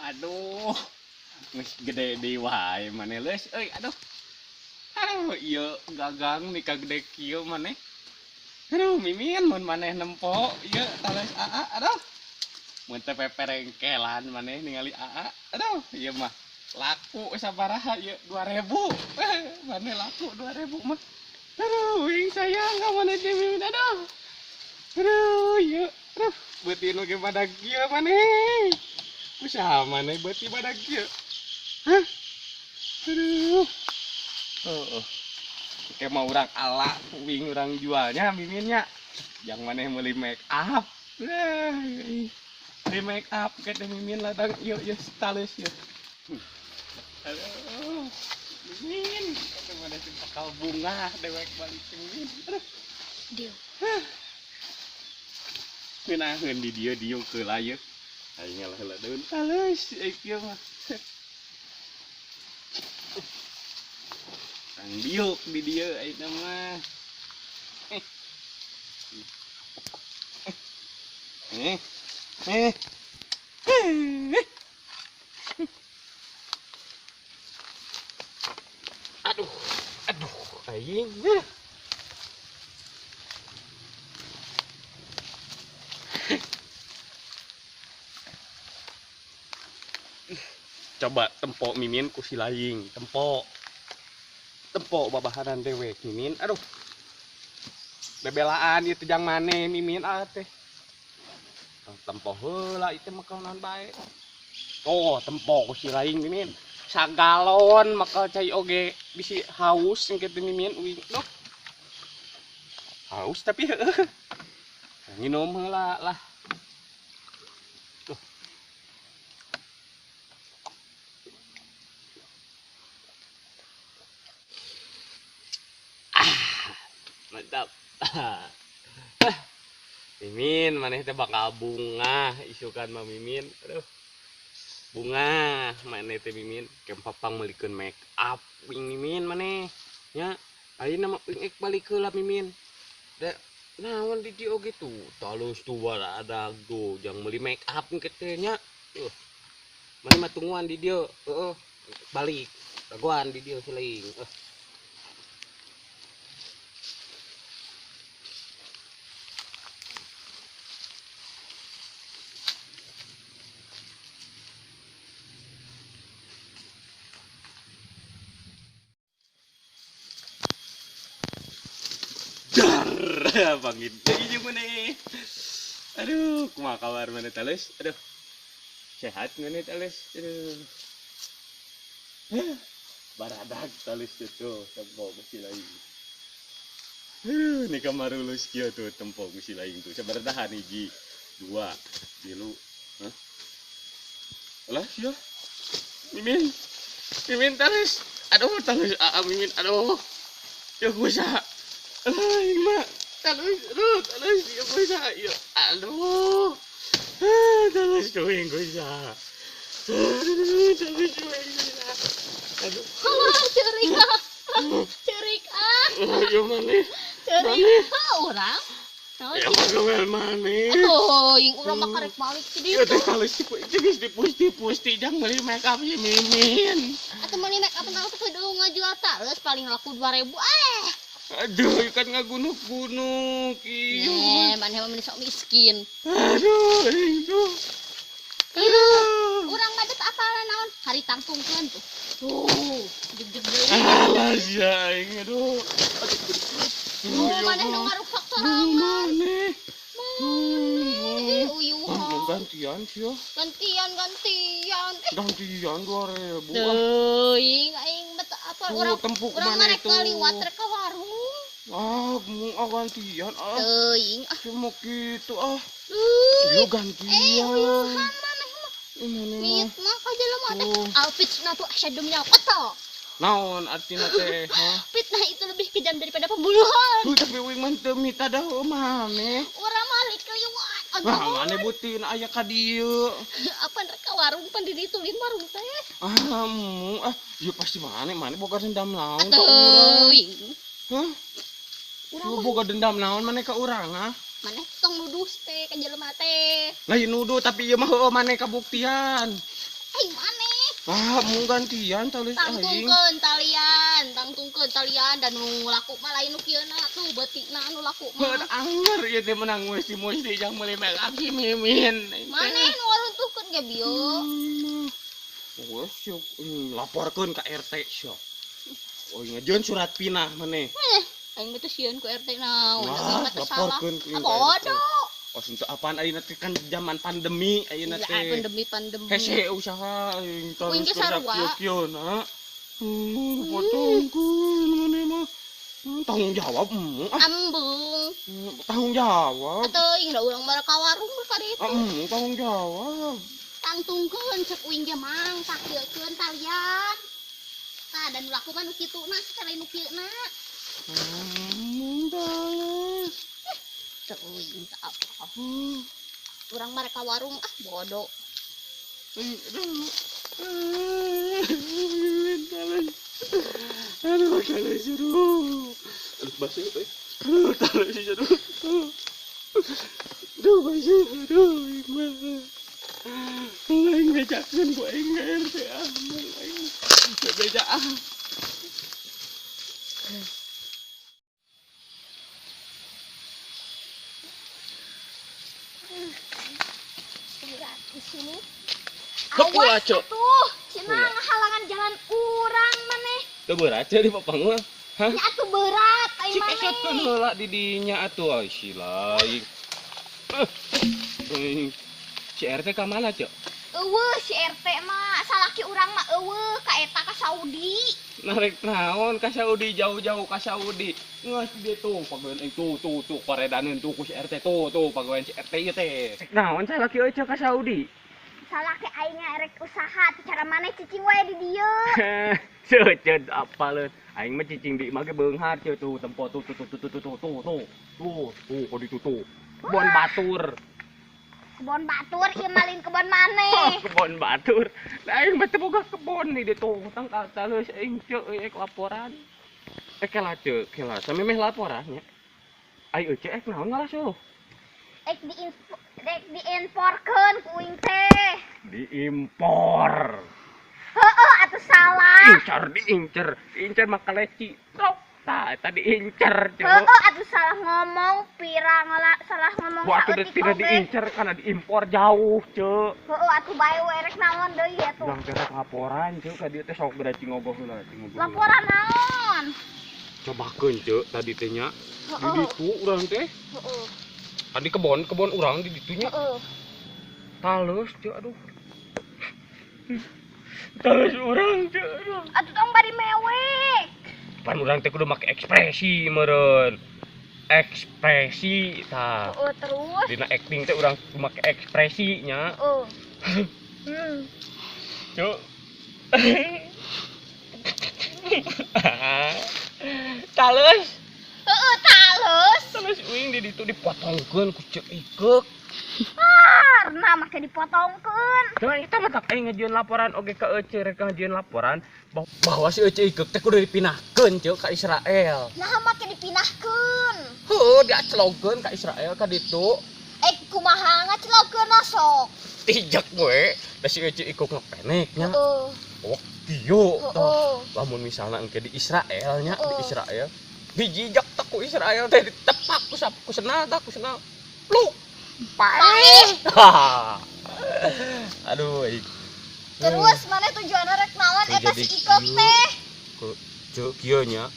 Aduh, geus gede deui wae maneh leus euy, aduh. Aduh, ieu gagang nih ka gede kieu maneh. Aduh, Mimin mun maneh nempo ieu tales aa, aduh. Mun teh peperengkelan maneh ningali aa, aduh, ieu mah laku sabaraha ieu 2000. Maneh laku 2000 mah. Aduh, wing sayang ka maneh teh Mimin, aduh. Aduh, ieu, aduh, beuti nu ge badag kieu maneh. Kusaha maneh beuti badag kieu? Hah? Aduh. Heeh. Oke mau urang ala wing urang jualnya Miminnya. Yang maneh meuli make up. Beli make up ke teh Mimin ladang ieu ieu tales ieu. Aduh. Mimin, kata maneh teh bakal bunga dewek balik ke Mimin. Aduh. Dieu. Ngeunaheun di dieu dieu keula ieu. Aing ngalah heula daun tales euy kieu mah. Kang diuk di dieu ayeuna mah. Eh. Eh. Aduh, aduh, aing. Coba tempo Mimin ku si laing, tempo. Tempo babaharan dewek Mimin, aduh. Bebelaan ieu teh jang maneh Mimin ah teh. Tempo heula ieu teh mah naon bae. Oh, tempo ku si laing Mimin. Sagalon makal cai oge bisi haus engke teh Mimin uing. Duh. Haus tapi heueuh. Nginum heula lah. Tuh. Mantap. Mimin, maneh teh bakal bunga isukan mah Mimin. Aduh. Bunga maneh teh Mimin, kempapang meulikeun make up wing Mimin maneh. Nya, ayeuna mah wing ek balik heula Mimin. Da naon di dieu oge tuh, talus tuh baradag tuh, jang meuli make up engke teh nya. Tuh. Maneh mah tungguan di dieu, heueuh. Balik. Dagoan di dieu siling. Dar, bangin deui jeung maneh. Aduh, kumaha kabar maneh tales? Aduh. Sehat maneh tales? Aduh. Baradag tales tuh, tempo ku si laing. Aduh, ni kamar lulus kieu tuh tempo ku si laing tuh. Sabaraha hiji, 2, 3. Hah? Alah sia. Mimin. Mimin tales. Aduh, tales aa Mimin, aduh. Ya kusaha. Aduh, mah talus, aduh, talus, ya kusaha, ya, aduh, talus cuing kusaha, aduh, talus cuing kusaha, aduh, cerik ah, cerik ah, ayo maneh, cerik ah, urang, ya pegawai maneh, aduh, yang urang mah karek balik ti dieu, ya teh talus geus dipusti-pusti jang meuli make up si Mimin, atuh meuli make up teh kudu ngajual talus paling laku 2000 eh. Aduh, ikan ngagunuk-gunuk. Iya, maneh mah sok miskin. Aduh, itu. Aduh. Urang mah teu apalan naon, hari tangtungkeun tuh. Tuh, jeg-jeg deui. Alah, sia aing aduh. Aduh, maneh nu ngarusak sorangan. Maneh. Maneh, uyuhan. Gantian sia. Gantian, gantian. Gantian 2000. Teuing aing mah teu apal urang. Urang mah rek ngaliwat rek ka warung. Ah, mau gantian ah. Teuing ah. Cuma kitu ah. Yo gantian. Uyuhan maneh mah. Miet mah ka jelema teh. Alfitnah tuh asyaddu minal qatl. Naon artina teh, ha? Fitnah itu lebih kejam daripada pembunuhan. Tuh tapi uing mah teu mita dah maneh. Urang mah rek liwat. Wah, maneh butin aya ka dieu. Apa rek ka warung pan di ditu lin warung teh. Ah, mu ah, ya pasti maneh, maneh boga dendam naon ka urang. Teuing. Hah? Urang boga dendam naon maneh ka urang, ah? Maneh tong nuduh teh ka jelema teh. Lain nuduh tapi ieu mah heueuh maneh kabuktian. Aing maneh. Ah, mau gantian tali aing. Tangtungkeun talian dan nu laku mah lain nu kieu na tuh beutikna nu laku Heuh mah. anger ieu teh menang musti-musti jang meuli make lagi Mimin. Maneh nu ngaruntuhkeun ge bieu. Wah, syok laporkeun ka RT syok. Oh, ngajeun surat pinah maneh. Aing mah teh sieun ku RT naon, Wah, aing mah teh salah. laporkeun ku Ah, ka RT. bodoh. Oh, untuk apaan ayeuna teh kan zaman pandemi ayeuna Ya, teh. pandemi. Hese usaha aing Uing ge sarua. Kieu na. Potongkeun maneh mah. Tanggung jawab ah. Ambung. Tanggung jawab. Atuh da urang mah ka warung ka ditu. Tanggung jawab. Tangtungkeun cek uing ge mang sakieukeun talian. Tah dan laku mah nu kituna sakali nu kieu na. Tales. Teu uing teu apa. Urang mah rek ka warung ah bodoh. Aduh. Tales. Aduh, tales aduh. Aduh, basah euy. Aduh, tales aduh. Aduh, basah aduh aing mah. Aing bejakeun ku aing ka RT ah. Aing beja ah. Berat di sini. Kepula, Awas Cok. atuh, cenah ngahalangan jalan urang maneh. Teu berat di papanggul. Hah? Nya atuh berat ai Cik esotkeun maneh. heula di dinya atuh ai silai. Si RT ka mana, Cok? Eueuh si RT mah salaki urang mah eueuh ka eta ka Saudi. Narek naon ka Saudi jauh-jauh ka Saudi. Geus di tuh pagawean aing tuh tuh tuh koredaneun tuh ku si RT tuh tuh pagawean si RT ieu teh. Naon salaki euy ka Saudi? Salaki aing rek usaha teh cara maneh cicing wae di dieu. Seuceut apaleun. Aing mah cicing di imah ge beunghar ceu tuh tempo tuh tuh tuh tuh tuh tuh tuh tuh tuh tuh kok ditu tuh. Kebon batur. Kebon batur ieu mah lain kebon maneh. Kebon batur. Lah aing mah teu boga kebon nih ditu tangkal talus aing ceu euy ek laporan. Kela ceu, kela samemeh laporan nya. Ai euy ceu ek naon ngalah Ek rek diimporkeun ku uing teh. Diimpor. Heeh atuh salah. Incer diincer, diincer mah kaleci. Trok. Tah eta diincer ceu. Heeh atuh salah ngomong pira ngala salah ngomong Wah, atuh saeutik tidak oge. diincer karena diimpor jauh, ceu. Heeh atuh bae we rek naon deui atuh. Urang teh rek laporan ceu ka dieu teh sok geura cingogoh heula, cingogoh. Laporan naon? Cobakeun ceu tadi teh nya. Di Heeh. ditu urang teh. Heeh. Kan di kebon, kebon urang di ditu nya. Heeh. Talus ceu aduh. Talus urang ceu aduh. Atuh tong bari mewek. Pan urang teh kudu make ekspresi meureun. Ekspresi tah. Heeh terus. Dina acting teh urang kudu make ekspresi nya. Heeh. Cuk. Talus. Heeh talus. Talus uing di ditu dipotongkeun ku Ceu Ikeuk. Karena make dipotongkeun. Cuman kita mah tak aing ngajieun laporan oge ka Ece rek ngajieun laporan bahwa si Ece Ikeuk teh kudu dipinahkeun ceu ka Israel. Nah make dipinahkeun. Heuh, diaclogkeun ka Israel ka ditu. Kumaha ngaclogkeun sok. Tijak we, da si Ece Ikeuk ngepenek nya. Heeh. Oh, kieu tah. Heeh. Lamun misalna engke di Israel nya, di Heeh. Israel dijijak teh ku Israel teh ditepak ku sap ku senal tah ku senal. Pluk. Paeh. Aduh, aing. Terus mana tujuanna rek naon eta si Ikeuk teh? Ceu kieu nya.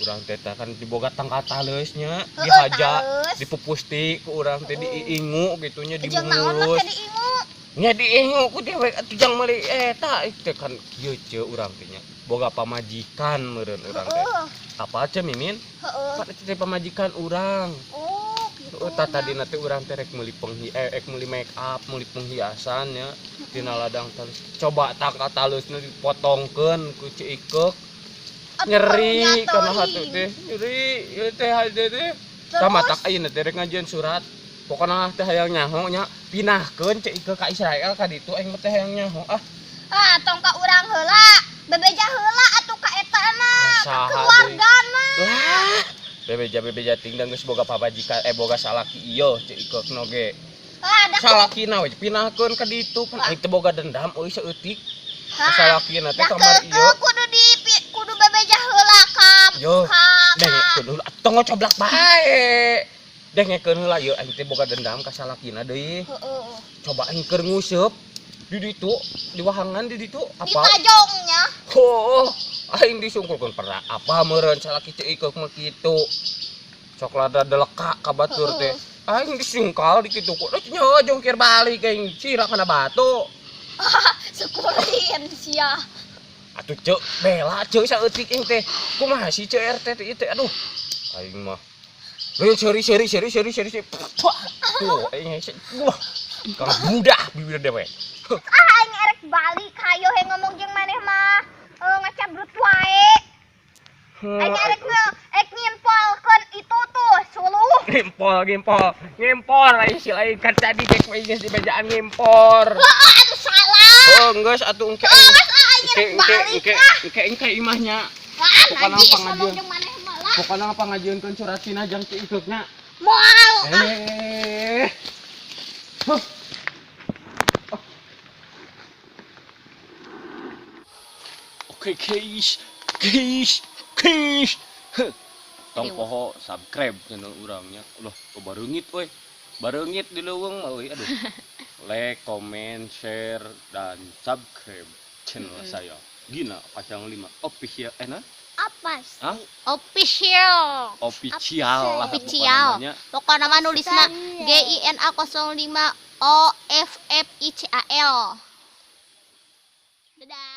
Urang teh tah kan diboga tangkal taleus nya, Heeh, dihaja, taleus. dipupusti ku urang teh Heeh. diingu gitu nya Jeung naon dimulus. make diingu? Nya diingu ku dewek atuh jang meuli eta teh kan kieu ceu urang teh nya. Boga pamajikan meureun urang teh. Heeh. Apa aja Mimin? Heeh. Pan eta teh pamajikan urang. Oh, gitu. Heeh, tah tadi teh urang teh rek meuli rek meuli make up, meuli penghiasan nya tina ladang talus. Coba tangkal talusna dipotongkeun ku Ceu Ikeuk. Nyeri kana hati teh, nyeri ieu teh hate teh. Sama tak ayeuna teh rek ngajieun surat. Pokona teh hayang nyaho nya, pinahkeun Ceu Ikeuk ka Israel ka ditu aing mah teh hayang nyaho ah. Ah, tong ka urang heula. Bebeja heula atuh ka etana, ka Saha deui. keluargana. Lah, bebeja-bebeja ting dan geus boga pamajikan boga salaki ieu Ceu Ikeuk no ge. Ada Salakina we pinahkeun ka ditu pan aing teh boga dendam euy saeutik. Salakina teh Da kamar ieu. Kudu di kudu bebeja heula ka. Yo, Ka. Dengekeun heula tong ngocoblak bae. Dengekeun heula ieu aing teh boga dendam ka salakina deui. Heeh. Coba aing keur nguseup di ditu, di wahangan di ditu Di apa? pajongnya. Oh, aing disungkulkeun pernah apa meureun salaki teh ikeuk mah kitu. Sok lada deleka ka batur teh. Aing disungkal di kitu ku. Nya jungkir balik aing sira kana batu. Syukurin sia. Atuh ceu bela ceu saeutik aing teh. Kumaha sih ceu RT teh ieu teh aduh. Aing mah. Lain seri seri seri seri seri seri. Tuh aing hese. Wah. Kang budah bibir dewe. Ah aing erek balik hayo he ngomong jeung maneh mah. Ngacabrut wae. Aing erek erek nyimpolkeun itu tuh suluh. Ngimpol ngimpol ngimpol aing si lain kan tadi cek aing geus dibejaan ngimpor. Heeh, aduh salah. Oh, geus atuh engke Heeh, geus ah aing engke erek engke balik engke ah. engke engke imahnya. Ah, Pokona najis pangajeun. ngomong jeung maneh mah lah. Pokona pangajieunkeun surat pinah jang ti ikeukna. Moal ah. Eh. Huh. Oke guys, guys, guys. Huh. Tong poho subscribe channel urangnya. Loh, kok bareungit euy. Bareungit di leuweung mah euy, aduh. Like, comment, share dan subscribe channel saya. Gina Kacang 5 official nah? Apa sih? Hah? Official. Official lah Official. pokoknya. Pokoknya mah nulisna G I N A 05 O F F I C A L. Dadah.